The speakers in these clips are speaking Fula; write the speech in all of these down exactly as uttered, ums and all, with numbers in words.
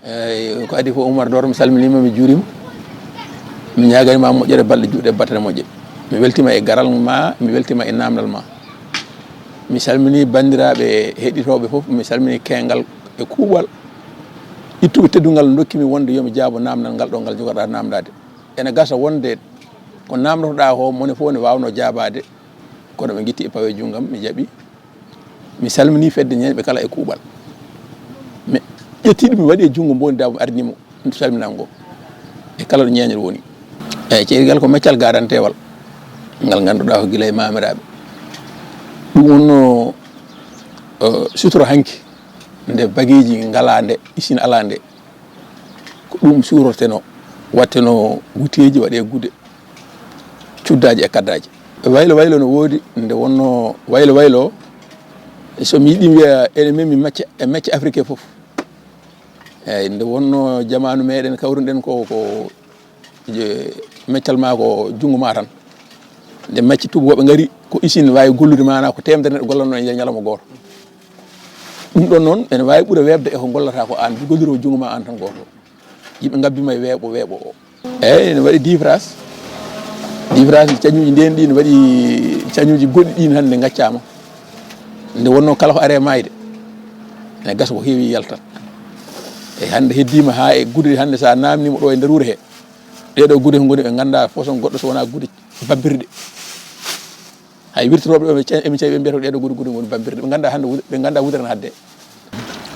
Eyyi, ko adii fof, Oumar Doro, mi salminiima, mi juuriima. Mi ñaaganiima moƴƴere, balɗe juutɗe, battane moƴƴe. Mi weltiima e garal ma, mi weltiima e naamndal ma. Mi salminii banndiraaɓe heɗitooɓe fof, mi salminii keewngal e kuuɓal. Ittuɓe teddungal ndokki mi wonde yo mi jaabo naamndal ngal ɗo ngal njogoɗaa naamndaade. Ene gasa wonde ko naamndotoɗaa ko, mone fof ne waawnoo jaabaade, kono ɓe ngitti e pawe junngo am, mi jaɓi. Mi salminii fedde ñeeñɓe kala e kuuɓal. Mi ƴetti ɗum, mi waɗi e junngo Mboni Dabo, mi ardini mo salminaango ngo e kala ɗo ñeeñal woni. Eyyi, ceergal ko meccal garanteewal, ngal ngannduɗaa ko gila e maamiraaɓe. Ɗum wonno, eh, sutura hanki, nde bageeji ngalaa nde, usine alaa nde. Ko ɗum suurortenoo, waɗtenoo wuteeji, waɗee gude, cuddaaji e kaddaaji. Waylo waylo no woodi, nde wonnoo waylo waylo, so mi yiɗi wiya, ene memi macce, e macce Afrique fof. Eyyi, nde wonnoo jamaanu meɗen kawrunoɗen ko, ko je, meccal ma ko junngo ma tan. Nde macce tuubakooɓe ngari, ko usine waawi gollude, maanaa ko teemedere neɗɗo gollatnoo e nder ñalawma gooto. Ɗum ɗon noon, ene waawi ɓura weeɓde e ko ngollataa ko aan, golliroowo junngo ma aan tan gooto. Yimɓe ngabbii ma e weeɓo, weeɓo o. Eyyi, ene waɗi différence. Différence, cañuuji ndeen ɗi ne waɗi, cañuuji goɗɗi ɗi hannde ngaccaama. Nde wonnoo kala ko aree maayde, ene gasa ko heewi yaltat. E hannde heddiima haa e gude hannde, so a naamniima ɗo e nder wuro he, ɗee ɗo gude ko ngoni ɓe nganndaa façon goɗɗo so wonaa gude babbirɗe. Hay wirtotooɓe ɗo, ɓe ca-, eɓe cawi, ɓe mbiyata ko ɗee ɗo gude, gude ngoni babbirɗe. Ɓe nganndaa hannde wude-, ɓe nganndaa wudere na haddee.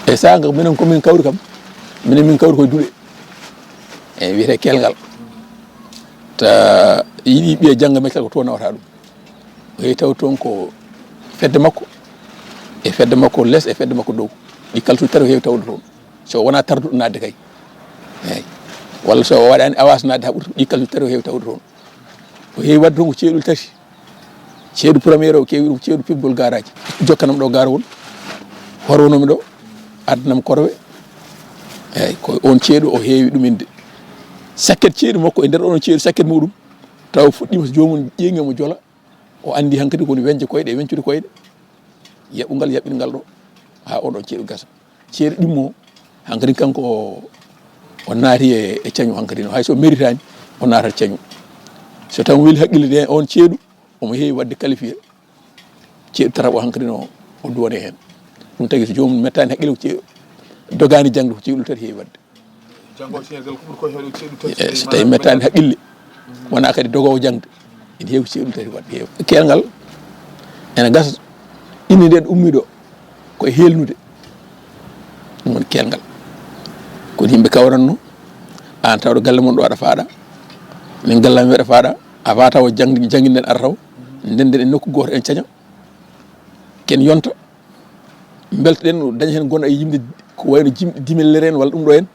E saanga minen ko min kawri kam, minen min kawri koye duɗe. E wiyetee keelngal. Ta yiɗi ɓiya jannga meccal ko toon nawata ɗum. O heewi tawde toon ko fedde makko, e fedde makko les, e fedde makko dow. Ɗi kala tawde tati o heewi tawde toon. So wonaa tarduɗo naatde kay. Eyyi. Walla so o waɗaani awaas naatde haa ɓurta, ɗi kala tawde tati o heewi tawde toon. O heewi waɗde toon ko ceeɗu tati. Ceeɗu premier o keewi ɗum, ceeɗu piɓgol garaaji. Jokkanam ɗo garawol, horwonoomi ɗo, addanam korwe. Eyyi, ko oon ceeɗu o heewi ɗuminde. Sakket ceeɗu makko e nder oon ceeɗu, sakket muɗum, tawa fuɗɗiima so joomum ƴeeŋi omo jola, o anndi hankadi ko woni weñde koyɗe e weñcude koyɗe. Yaɓungal, yaɓɓingal ɗo, haa oon ɗoon ceeɗu gasa. Ceeɗu ɗimmo, hankadi kanko o, o naati e, e cañu hankadi no. Hay so meritaani, o naatat cañu. So tawi mo weli haqqille de, oon ceeɗu, omo heewi waɗde qualifié. Ceeɗu tataɓo hankadi no, o duwane heen. Ɗum tagi so joomum mettaani haqqille, ko cee-, dogaani jaŋde, ko ceeɗu tati heewi waɗde. Janngo ceergal ko ɓuri ko heewde ceeɗu tati. E, so tawi mettaani haqqille, wonaa kadi dogoowo jaŋde, ene heewi ceeɗu tati waɗde heewi. Keelngal ene gasa, inde nden ummii ɗo ko e heelnude. Ɗum woni keelngal. Ko yimɓe kawranno, aan tawɗo galle mon ɗo aɗa faaɗa, min galle amen aɗa faaɗa, a faata o jaŋde, jannginɗen ara taw, ndenden e nokku gooto en caña, ken yonta, mbeltoɗen daña heen gono e yimde ko wayno jim-, dimellere en walla ɗum ɗo en.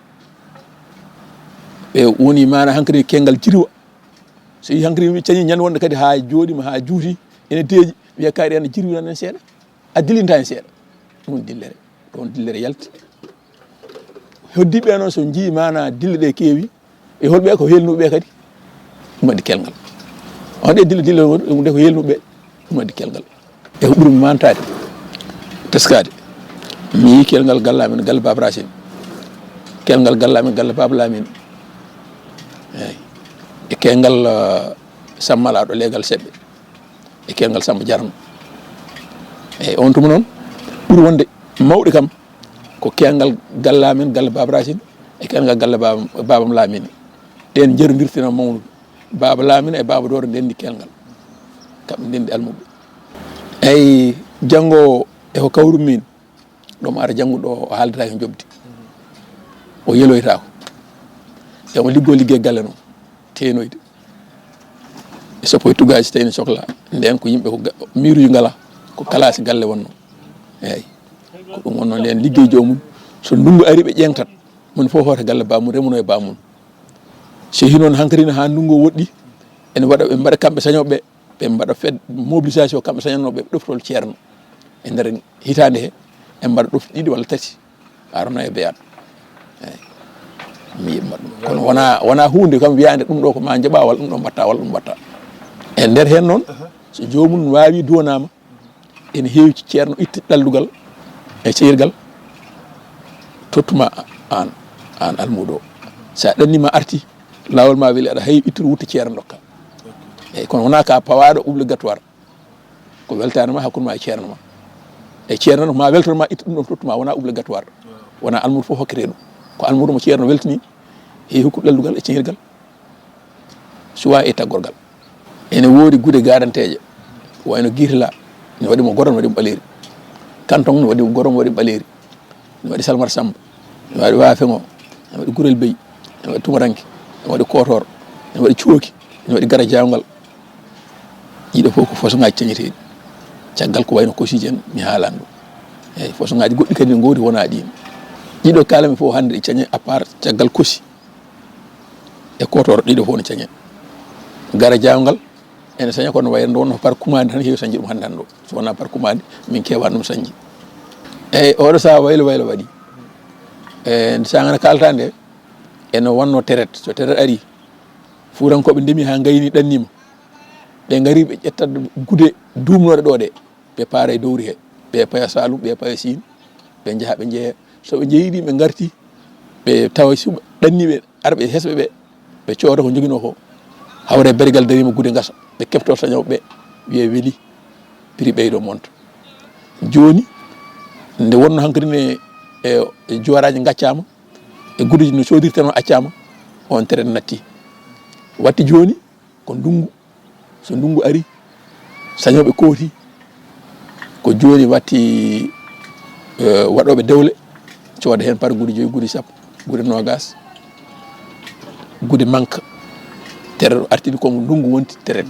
Ɓe woni maana hankadi keelngal jirwa. So yi hankadi mi cañi ñande wonde kadi haa jooɗiima, haa juuti, ene deeƴi, wiya kayɗe ene jirwi tan en seeɗa. A dilinta en seeɗa. Ɗum dillere. Ɗoon dillere yalti. Hoddiiɓe ɓe noon so njii maana dille ɗe keewi, e holɓe ko heelnuɓe kadi? Ɗum addi keelngal. On ɗe dille, dille won, ɗum de ko heelnuɓe, ɗum addi keelngal. E ko ɓuri mi mantaade, teskaade, mi yii keelngal galle amen, galle Baaba Racine. Keelngal galle amen, galle Baaba Lamine. Eeyi. E keelngal, uh, Sammala ɗo leegal seɓɓe. E keelngal Samba Jarno. Eeyi, on tuma noon, ɓuri wonde mawɗi kam ko keelngal galle amen, galle Baaba Racine, e keelngal galle Baaba, Baabam Lamine. Ɗeen njerondirtino mawnude. Baaba Lamine e Baaba Dooro ndenndi keelngal. Kamɓe ndenndi almuɓɓe. Eeyi, janngo e ko kawru min, ɗo mo ara jannguɗo o haaldata ko njoɓdi. O yeloytaako. Te omo liggoo liggey galle noon, teenoyde. E sappo e tugaaji so tawi ne sokla. Ndeen ko yimɓe ko ga-, miiruuji ngalaa, ko kalaasi galle wonnoo. Eeyi. Ko ɗum wonnoo ndeen liggey joomum. So ndunngu ari ɓe ƴeeŋtat, moni fof hoota galle baamum, remunoo e baamum. So yehi noon hankadi ne haa ndunngu o woɗɗi, ene waɗa ɓe mbaɗa kamɓe sañooɓe, ɓe mbaɗa fed mobilisation kamɓe sañannooɓe ɓe ɗoftol ceerno. E nder hitaande he, ɓe mbaɗa ɗofti ɗiɗi walla tati. Arona e beyaat. Eeyi. Mi yiɗma ɗum. Kono wona, wona huunde kam wiyaande ɗum ɗo ko ma njaɓa walla ɗum ɗo mbatta walla ɗum mbatta. E nder heen noon, so joomum waawi duwanaama, ene heewi ceerno itti ɗallugal e ceergal, tottuma aan. Aan almuudo o, so a ɗanniima arti, laawol ma weli, aɗa heewi ittude wutte ceerno ndokka. Eeyi, kono wonaa ka pawaaɗo obligatoire. Ko weltaanema hakkunde ma e ceerno ma. E ceerno ma weltoto ma, ittu ɗum ɗon tottu ma, wonaa obligatoire. Wonaa almuudo fof hokkete ɗum. Ko almuudo mo ceerno weltini, e hokku ɗallugal e ceŋirgal, suwa e taggorgal. Ene woodi gude gaadanteeje, wayno Girla, ne waɗi mo Gorom, ne waɗi mo Ɓaleeri. Kanton ne waɗi mo Gorom, ne waɗi mo Ɓaleeri. Ne waɗi Salmar Samba, ne waɗi Waafeŋo, ne waɗi Gurel Bey, ne waɗi Tumaranke, ne waɗi Kootoor, ne waɗi Cooki, ne waɗi Gara Jaawngal. Ɗiɗo fof ko façon ŋaaji cañeteeɗi. Caggal ko wayno kosiiji en, mi haalaani ɗum. Eeyi, façon ŋaaji goɗɗi kadi ne ngoodi wonaa ɗiin. Ɗiɗo kaalami fof hannde ɗi cañe à part caggal kosi e Kootoor, ɗiɗo fof ne cañe. Gara Jaawngal ene saña, kono wayre nde wonno par commande tan heewi sañde ɗum hannde hannde o. So wonaa par commande, min keewaani ɗum sañde. Eeyi, oɗo sahaa waylo waylo waɗi. E, nde sahaa ngana kaalata nde, ene wonno traite. So traite ari, fuurankooɓe ndemi haa ngayni ɗanniima. Ɓe ngari ɓe ƴetta gude duumnooɗe ɗo ɗe, ɓe paara e dowri he. Ɓe paya Saalum, ɓe paya Siin, ɓe njaha ɓe njeeya. So ɓe njeeyi ɗi, ɓe ngarti, ɓe tawa suɓa ɗanniiɓe, arɓe e hesɓe ɓe, ɓe cooda ko njoginoo ko. Hawra e barigal dariima gude ngasa, ɓe keɓto sañooɓe ɓe, wiye weli, prix ɓeydo monta. Jooni, nde wonno hankadi ne, e, e juwaraaji ngaccaama, e gudeji no coodirteno accaama, on traite natti. Watti jooni, ko ndunngu. So ndunngu ari, sañooɓe kooti, ko jooni watti, eh, waɗooɓe dewle, cooda heen par gude joyi, gude sappo, gude noogas, gude manka. Traite o artini ko ndunngu wonti traite.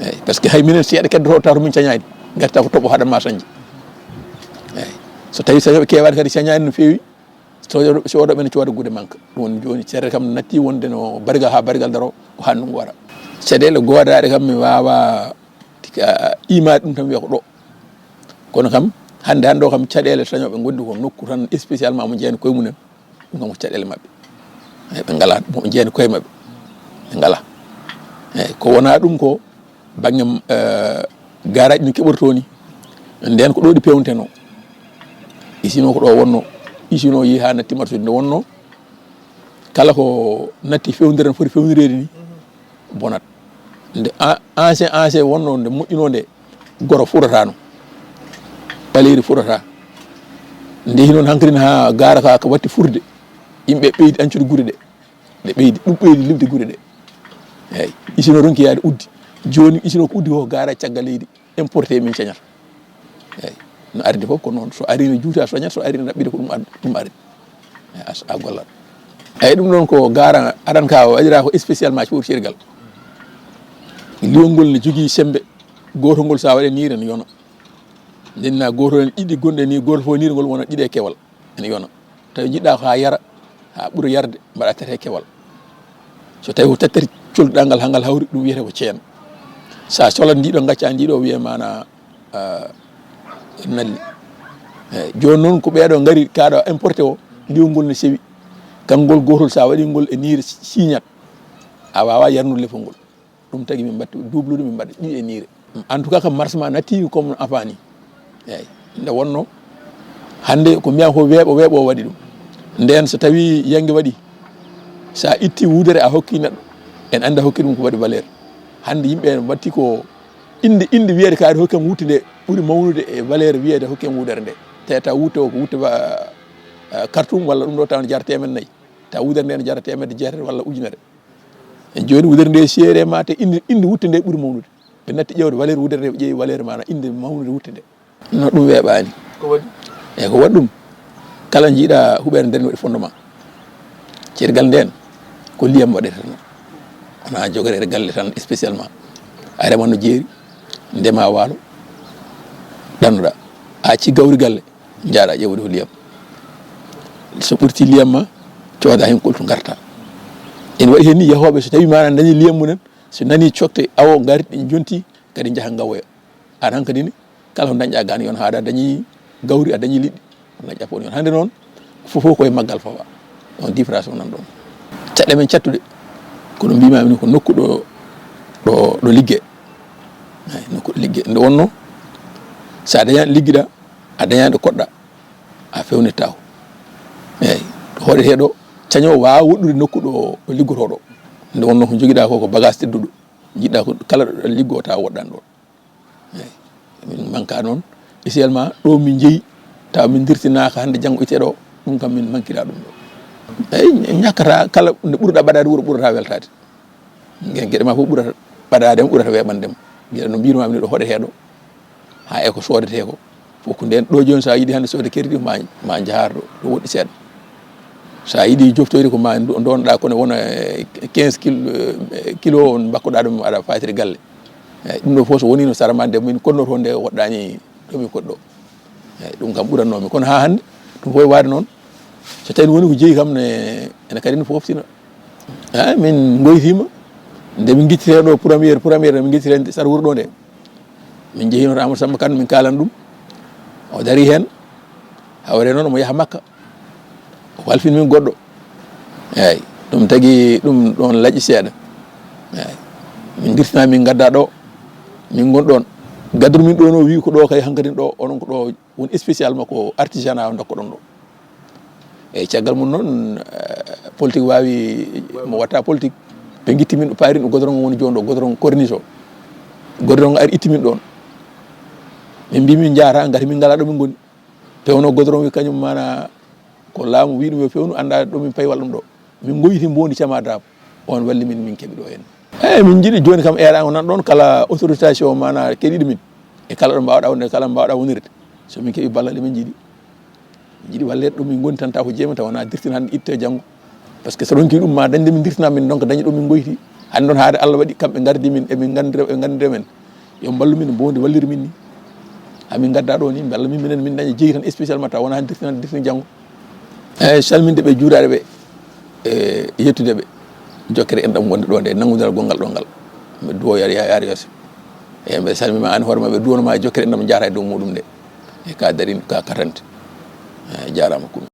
Eeyi, par ce que hay minen seeɗa keddoto taw to min cañaani, ngarta ko toɓo haɗa ma sañde. Eeyi. So tawi sañooɓe keewaani kadi cañaani no feewi, so, soodo men cooda gude manka. Ɗum woni jooni traite kam natti wonde no barigal haa barigal daro ko haa ndunngu wara. Caɗeele goodaaɗe kam mi waawa tika imaade ɗum tan wiya ko ɗo. Kono kam hannde hannde o kam caɗeele sañooɓe ngondi ko nokku tan spécialement mo jeeyani koye mumen. Ɗum kam ko caɗeele maɓɓe. Eeyi, ɓe ngalaa mo jeeyani koye maɓɓe. Ɓe ngalaa. Eeyi, ko wonaa ɗum ko bannge, eh, garaaji no keɓortoo ni. Ndeen ko ɗo ɗi peewntenoo. Isino ko ɗo wonno. Isino yehi haa natti marsude nde wonno. Kala ko natti fewndere no foti fewndireede ni, bonat. Nde a-, ancien, ancien wonno nde moƴƴinoo nde, goro furataano. Ɓaleeri furata. Nde yehi noon hankadi haa gaara ka, ka watti furde. Yimɓe ɓeydi ancude gure ɗe. Ɓe ɓeydi, ɗum ɓeydi limde gure ɗe. Eeyi. Isino ronki yaade uddi. Jooni isino ko uddi ko gaara caggal leydi. Importé min cañata. Eeyi. No arde fof ko noon. So ari no juuta, soñat, so ari no ɗaɓɓita ko ɗum ad-, ɗum ari. Eeyi, as-, a gollat. Eeyi, ɗum ɗoon ko gaara aran ka o waɗira ko spécialement pour cergal. Liwol ngol ne jogii sembe. Gootol ngol so a waɗe niire no yona. Ndenna gootol en ɗiɗi gonɗe ni, gootol fof niire ngol wona ɗiɗi e kewal. Ene yona. Tawi njiɗɗa ko haa yara, haa ɓura yarde, mbaɗa tati e kewal. So tawi ko tattati colɗa ngal haa ngal hawri, ɗum wiyete ko ceen. Sa solat ndi ɗo, ngacca ndi ɗo, wiye mana, ah, nalli. Eeyi, jooni noon ko ɓeeɗo ngari, kaɗo importé o, liwol ngol no sewi. Kanngol gootol sa waɗi ngol e niire siñat, a wawa yarnude lefol ngol. Ɗum tagi min mbatti double ɗum, min mbaɗa ɗiɗi e niire. En tout cas, kam marché ma natti comme avant ni. Eeyi. Nde wonno, hannde ko mbiyan ko weeɓo, weeɓo o waɗi ɗum. Ndeen so tawi yange waɗi, sa itti wudere a hokki neɗɗo, en annda hokki ɗum ko waɗi valeur. Hannde yimɓe en watti ko innde, innde wiyeede kaari hokki am wutte nde ɓuri mawnude e valeur wiyeede hokki am wudere nde. Te taw wutte o ko wutte wa-, eh, kartum walla ɗum ɗo taw ne jara teemedde nayi. Taw wudere nde ne jara teemedde jeetati walla ujunere. E jooni wudere nde seere ma te inde, inde wutte nde ɓuri mawnude. Ɓe natti ƴeewde valeur wudere nde, ɓe ƴeewi valeur mana inde mawnude wutte nde. No ɗum weeɓaani. Ko waɗi? Eeyi, ko waɗi ɗum. Kala njiiɗa huɓeere nder waɗi fondement. Cergal nden ko liyam waɗete tan. Wona jogorede galle tan spécialement. A reman no jeeri, ndema waalo, ɗannoɗa. A acci gawri galle, njaaɗa ƴeewde ko liyam. So ɓurti liyam ma, cooda heen koltu ngarta. Ene waɗi heen ni yahooɓe so tawi mana dañi liyam mumen, so nani cokte awo ngari ɗi jonti, kadi njaha ngawoya. An hankadi ni, kala ko dañɗa ga ne yon haada dañi gawri, a dañi liɗɗi, dañɗa fof yon. Hannde noon, fof fof koye maggal fawa. On différence o nan ɗon. Caɗɗe men cattuɗe, kono mbimami ni ko nokku ɗo, ɗo, ɗo ligge. Eyi, nokku ɗo ligge. Nde wonno, sa dañani liggiɗa, a dañani ɗo koɗɗa, a fewnirta ko. Eyi, ɗo hoɗete ɗo, Caño waawa woɗɗude nokku ɗo liggotoo ɗo. Nde wonnoo ko njogiɗaa ko, ko bagage tedduɗo. Njiɗɗaa ko kala ɗo liggo tawa woɗɗani ɗon. Eyi. Min manka noon, essentiellement ɗo min njeyi, tawa min dirtinaaka hannde janngo itte ɗo, ɗum kam min mankira ɗum ɗo. Eyi, ñakkata kala nde ɓurɗa ɓadaade wuro ɓurata weltaade. Ngen geɗe ma fof ɓurata ɓadaade ma, ɓurata weeɓande ma. Geɗe no mbiyatnoo mi ɗo hoɗetee ɗo, haa e ko soodetee ko. Fof ko ndeen ɗo jooni so a yiɗi hannde soode crédit ma, ma njaar ɗo, ɗo woɗɗi seeɗa. So a yiɗi joftoyde ko ma ndo-, ndonɗa kono wona, eh, quinze kilo, eh, kilo on mbakkoɗa ɗum aɗa faytiri galle. Eyi, ɗum ɗo fof so wonino sara ma nde min konnoto nde woɗɗani ɗo min koɗɗo. Eyi, ɗum kam ɓuratnoomi. Kono haa hannde, ɗum fof e waade noon. So tawi woni ko jeyi kam ne, ene kadi ne fooftina. Eyi, min ngoytima. Nde min giccitee ɗo première, première, min giccitee sara wuro ɗo nde. Min njehino to Amadou Samba Kane, min kaalani ɗum. O dari heen. Hawre noon omo yaha Makka. O halfini min goɗɗo. Eyi, ɗum tagi ɗum ɗon laƴi seeɗa. Eyi, min dirtina min ngadda ɗo. Min ngon ɗon. Gadru min ɗo no wi ko ɗo kay hankadin ɗo, onon ko ɗo woni spécialement ko artisanat o dokkoɗon ɗo. Eyi, caggal mum noon, eh, politique waawi mo watta politique. Ɓe ngitti min ɗo paarin ɗo goudron woni jooni ɗo, goudron corniche o. Goudron ari itti min ɗon. Min mbi min njaata, ngati min ngalaa ɗo min ngoni. Pewno goudron wi kañum mana ko laamu wi ɗum yo pewnu, annda ɗo min paywal ɗum ɗo. Min ngoyti mbondi cama drapeau. On walli min, min keɓi ɗo heen. Eyi, min njiɗi jooni kam eeraango nan ɗon kala autorisation mana keɗiɗo min. E kala ɗo mbaawɗa wonde, kala mbaawɗa wonirde. So min keɓi ballal emin njiɗi. Min njiɗi walleede ɗum min ngoni tan taw ko jeemi taw wona dirtin hannde itte janngo. Par ce que so ronki ɗum ma dañde min dirtina min donc dañi ɗum min ngoyti. Hannde noon haade Allah waɗi kamɓe ngardi min emin nganndira, ɓe nganndira men. Yo mballu min mbondi walliri min ni. Amin ngadda ɗo ni mballa min minen min daña jeyi tan spécialement taw wona hannde dirtin hannde dirtin janngo. Eyi, salminde ɓe, juuraade ɓe, e yettude ɓe. Jokkere enɗam wonde ɗo nde, nanngudiral gonngal ɗo ngal. Mbe duwo yar, yar, yar yose. Eyi, mbe salmima an hoore ma, ɓe duwono ma jokkere enɗam jaata e dow muɗum nde. E ka darin, ka katante. Eyi, jaaraama kumi.